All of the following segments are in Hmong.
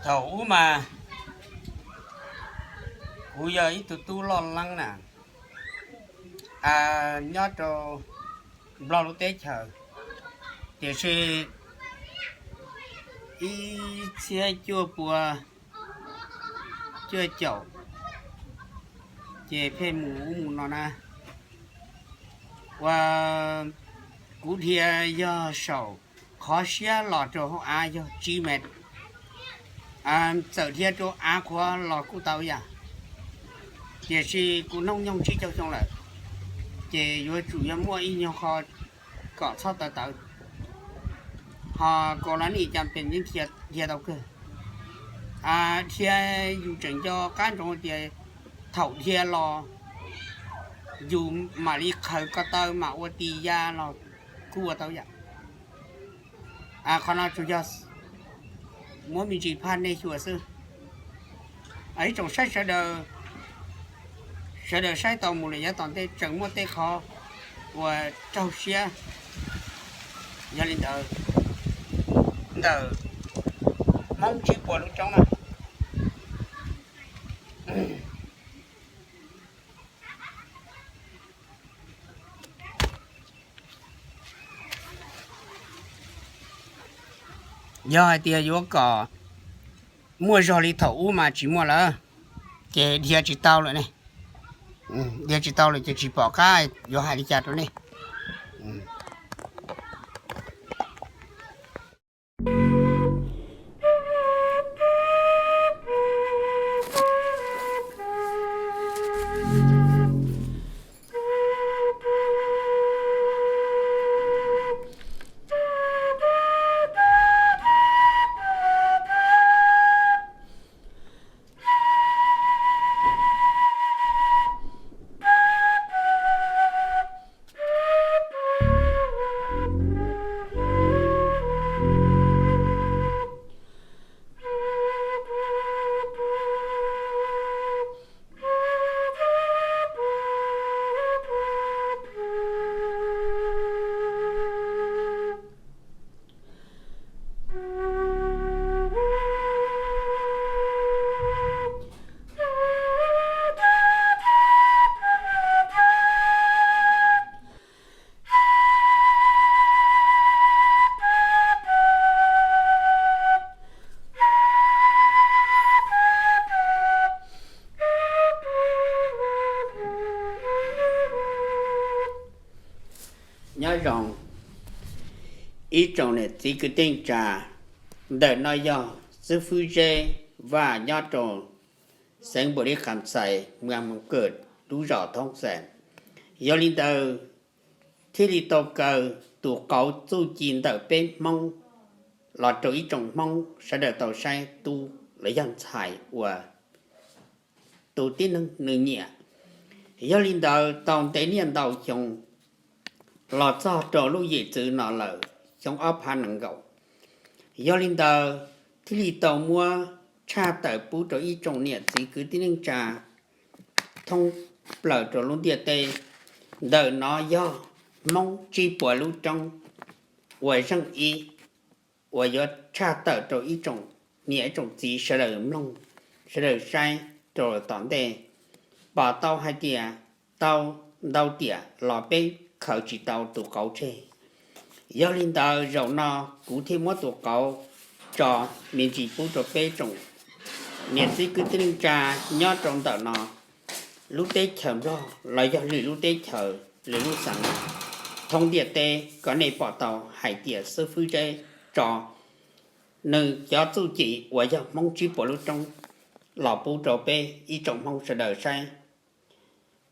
Thaum ub mas kuv yog ib tug tub loj leeb na, nyob rau Nplog lub teb chaws, tiam sis ib txhiab cuaj pua cuaj caum ces pheej mus ub mus no na. Uas kuv dhia yog saum qhov siab los rau hauv av yog tsib mev, txawm dhia rau av qhuav los kuj tau yam. Tiam sis kuv hnub nyoog tsib caug xyoo lawm, ces yuav tsum yog muaj ib nyuag qho kom txhob tawv tawv, ho kaus las nim cas pes yeej dhia tau kawg. Dhia yus tseem nco qab ntsoov tias thaum dhia los yus mam li qhawv ko taw mam ua tis ya los kuj ua tau yam. Qhov no tsuas yog muab me ntsis phaj nej xyuas xwb. Ib tsoom saib sawv daws, sawv daws saib tau mus lawm yav tom ntej tseem muaj tej qhov uas raug siab. Yog li ntawd, ntawm Hmoob tsib puas lub roob na, yog hais tias yuav kom muaj zog li thaum ub mas tsis muaj lawm, ces dhia tsis tau lawm ne. Dhia tsis tau lawm ces tsis pom qab yuav hais li cas rau nej. Nyob zoo ib tsoom niam txiv kwv tij neej tsa, ntawm no yog xib fwb Zeb Vaj nyob rau xeev Npaus Lis Kham Xais, moos Moos Kawm, lub zos Thoob Xees. Yog li ntawd, thiaj li tau kaw tus qauv txuj ci ntawm peb Hmoob los rau ib tsoom Hmoob sawv daws tau saib tub los yog ntxhais uas tus tib neeg nws nyiam. Yog li ntawd, tau ntev niaj ntau xyoo los txog rau lub yim txwv no lawm, xyoo ob phav nees nkaum. Yog li ntawd, thiaj li tau muab tshaj tawm pub rau ib tsoom niam txiv kwv tij neej tsa thoob plaws rau lub ntiaj teb. Ntawm no yog Hmoob tsib puas lub roob uas zeej ib, uas yuav tshaj tawm rau ib tsoom niam ib tsoom txiv sawv daws mloog, sawv daws saib rau tom ntej, pom tau hais tias tau ntau tiam los peb khaws tsis tau tus qauv tseg. Yog li ntawd, zaum no kuv thiaj muab tus qauv tso me ntsis pub rau peb tsoom niam txiv kwv tij neej tsa nyob rau ntawm no lub teb chaws Nplog los yog lwm lub teb chaws, lwm lub xeev thoob ntiaj teb, kom nej pom tau hais tias xib fwb Zeb tso nws cov txuj ci uas yog Hmoob tsib puas lub roob los pub rau peb ib tsoom Hmoob sawv daws saib.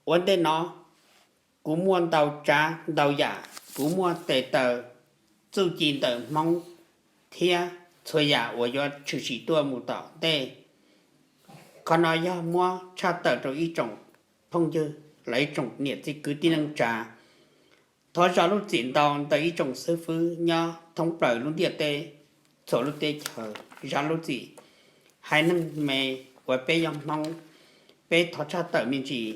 Ua ntej no, kuv muaj ntau tsav ntau yam, kuv muaj tes taw txuj ci ntawm Hmoob thiab txhua yam uas yuav tshwm sim tuaj mus tom ntej. Qhov no yog muab tshaj tawm rau ib tsoom phooj ywg los ib tsoom niam txiv kwv tij neej tsa. Thov zam lub txim ntau ntawm ib tsoom xib fwb nyob thoob plaws lub ntiaj teb, txhua lub teb chaws, zam lub txim. Haiv neeg me uas peb yog Hmoob, peb thov tshaj tawm me ntsis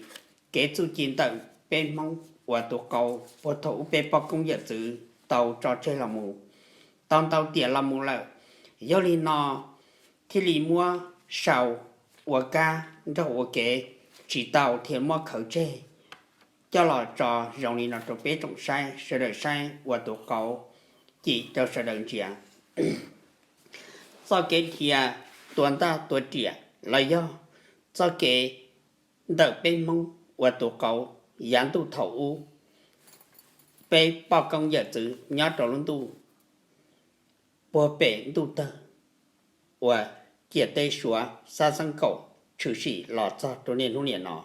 kev txuj ci ntawm peb Hmoob uas tus qauv puag thaum ub peb poj koob yawm txwv tau tso tseg los mus tau ntau tiam los mus lawm. Yog li no, thiaj li muab sau ua kab nrog ua kev tsis tau thiaj muab khaws tseg coj los tso zoo li no rau peb tsoom saib sawv daws saib ua tus qauv cim rau sawv daws ntsia. Txoj kev dhia tua ntaj tua riam los yog txoj kev ntawm peb Hmoob ua tus qauv yav ntuj thaum ub, peb poj koob yawm txwv nyob rau lub ntuj puag pem ntuj tawg uas ciam teb Suav xab xeeb kaum tshwm sim los txog rau niaj hnub niam no,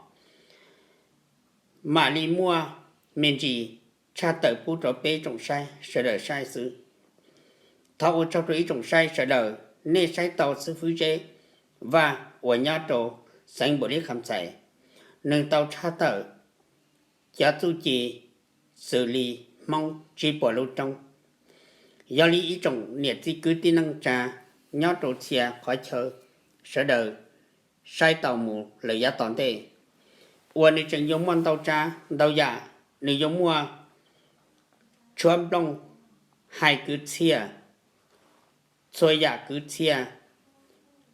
mam li muaj me ntsis tshaj tawm pub rau peb tsoom saib sawv daws saib xwb. Thov ua tsaug rau ib tsoom saib sawv daws, nej saib tau xib fwb Zeb Vaj uas nyob rau xeev Npaus Lis Kham Xais, nws tau tshaj tawm cov txuj ci xws li Hmoob tsib puas lub roob. Yog li ib tsoom niam txiv kwv tij neej tsa nyob rau txhia qhov chaw, sawv daws saib tau mus lawm yav tom ntej uas nws tseem yuav muaj ntau tsav ntau yam, nws yuav muaj tshuab nplooj, hais kwv txhiaj, txhua yam kwv txhiaj,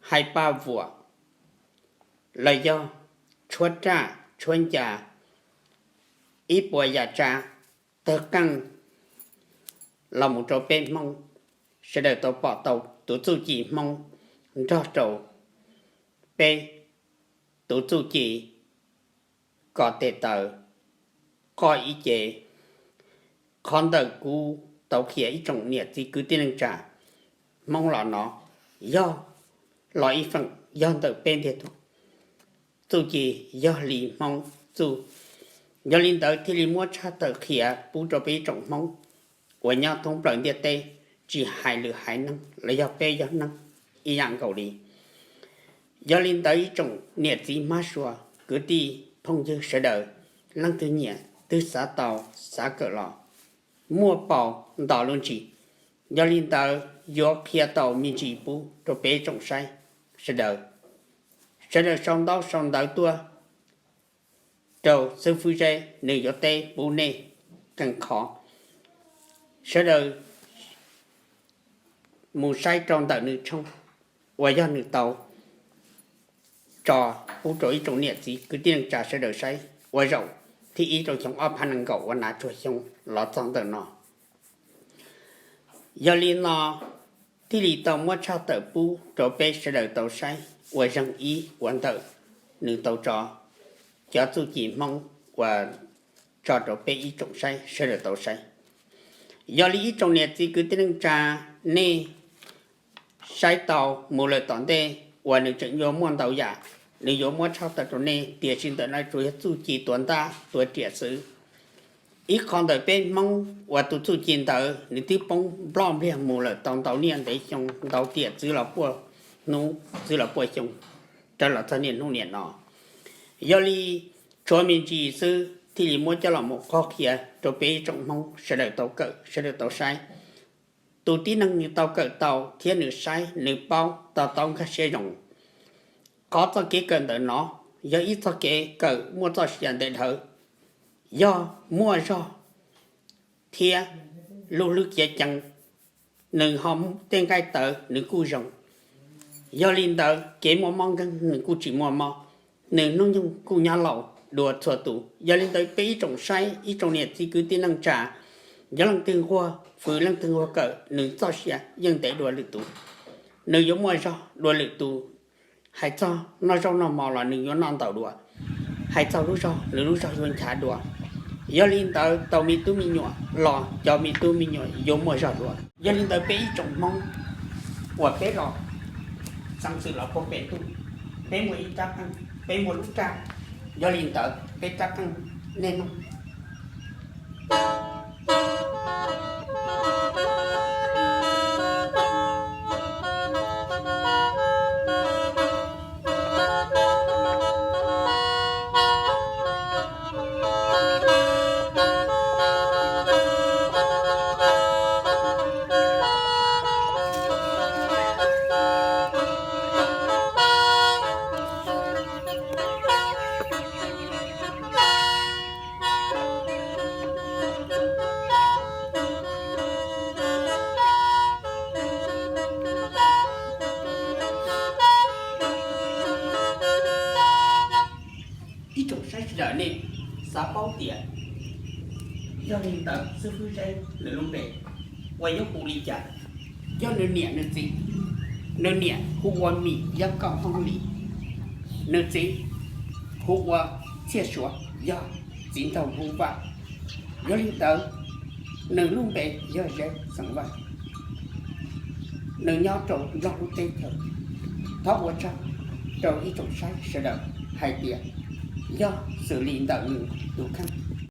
hais paj vuam, los yog tshuab raj tshuab ncas, ib puas yam tsav tawg qeej los mus rau peb Hmoob sawv daws tau pom tau tus txuj ci Hmoob nrog rau peb tus txuj ci kom tes taw qoj ib ce. Qhov ntawm kuv tau qhia ib tsoom niam txiv kwv tij neej tsa Hmoob los no yog los ib feem yog ntawm peb ntiag tug txuj ci yog li Hmoob txuj. Yog li ntawd thiaj li muab tshaj tawm qhia pub rau peb ib tsoom Hmoob uas nyob thoob plaws ntiaj teb, tsis hais lwm haiv neeg los yog peb yog neeg ib yam nkaus li. Yog li ntawd ib tsoom niam txiv hmab sua, kwv tij phooj ywg sawv daws, leej twg nyiam twg xav tau xav kawm los muaj paus nto lub ntsis. Yog li ntawd yuav qhia tau me ntsis pub rau peb tsoom saib sawv daws. Sawv daws sau ntaub sau ntawv tuaj rau xib fwb Zeb, nws yuav teb pub nej qee qhov. Sawv daws mus saib rau ntawm nws tshooj uas yog nws tau tso pub rau ib tsoom niam txiv kwv tij neej tsa sawv daws saib ua zaum thib ib rau xyoo ob phav nees nkaum uas hnav tsuag xyoo los txog ntawm no. Yog li no thiaj li tau muab tshaj tawm pub rau peb sawv daws tau saib ua zeeg ib uas ntawm nws tau tso cov txuj ci Hmoob uas tso rau peb ib tsoom saib sawv daws tau saib. Yog li ib tsoom niam txiv kwv tij neej tsa, nej saib tau mus lawm tom ntej uas nws tseem yuav muaj ntau yam, nws yuav muab tshaj tawm rau nej, tiam sis ntawm no tsuas yog txuj ci tua ntaj tua riam xwb. Ib qho ntawm peb Hmoob uas tus txuj ci ntawd nws twb poob nploj npliag mus lawm tau ntau niaj ntev xyoo, ntau tiam txwv los puaj hnub txwv los puaj xyoo, raws los txog niaj hnub niam no. Yog li tshuav me ntsis xwb thiaj li muab coj los mus qhov qhia rau peb ib tsoom Hmoob sawv daws tau kawm sawv daws tau saib. Tus tib neeg nws tau kawm tau thiab nws saib nws paub to taub nkag siab zoo. Qhov txoj kev kawm ntawm no yog ib txoj kev kawm muaj txoj sia ntev dhawv, yog muaj zog thiab lub hlwb khiav ceev, nws ho tej nqaij tawv nws kuj zoo. Yog li ntawd kev muaj mob nkeeg nws kuj tsis muaj mob, nws hnub nyoog kuj nyob laus dua txhua tus. Yog li ntawd peb ib tsoom saib ib tsoom niam txiv kwv tij neej tsa, yog leej twg nquag fwv leej twg nquag kawm nws txoj sia yeej ntev dua lwm tus, nws yuav muaj zog dua lwm tus. Hais txog noj zaub noj mov los nws yuav noj ntau dua, hais txog lub zog nws lub zog yuav nchav dua. Yog li ntawd tau me tub me nyuam los cov me tub me nyuam yuav muaj zog dua. Yog li ntawd peb ib tsoom Hmoob uas peb los xeev xwm los puag pem ntuj, peb muaj ib rab qeej, peb muaj lub raj. Yog li ntawd peb rab qeej nej noj. Xav paub tias yog li ntawd xib fwb Zeb nws lub npe ua yuav hu li cas? Yog nws niam nws txiv, nws niam hu ua Mim Yaj Kauj Hoob Lis, nws txiv hu ua Txhiaj Suav, yog txiv nraug Hmoob Vaj. Yog li ntawd nws lub npe yog Zeb xeem Vaj, nws nyob rau Nplog lub teb chaws. Thov ua tsaug rau ib tsoom saib sawv daws hais tias yog xws li ntawm nws tus kheej